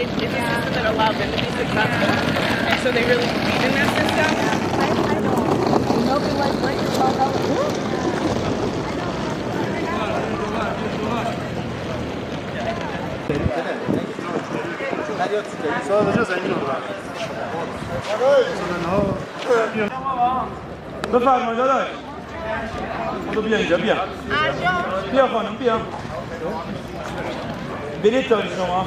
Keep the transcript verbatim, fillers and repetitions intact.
It's a system that allows them to be successful, and so they really believe in that system. Bifêrme dadaş. Hadi biya înca, biya. Biya xanim, biya. Bêrê tanî şoma.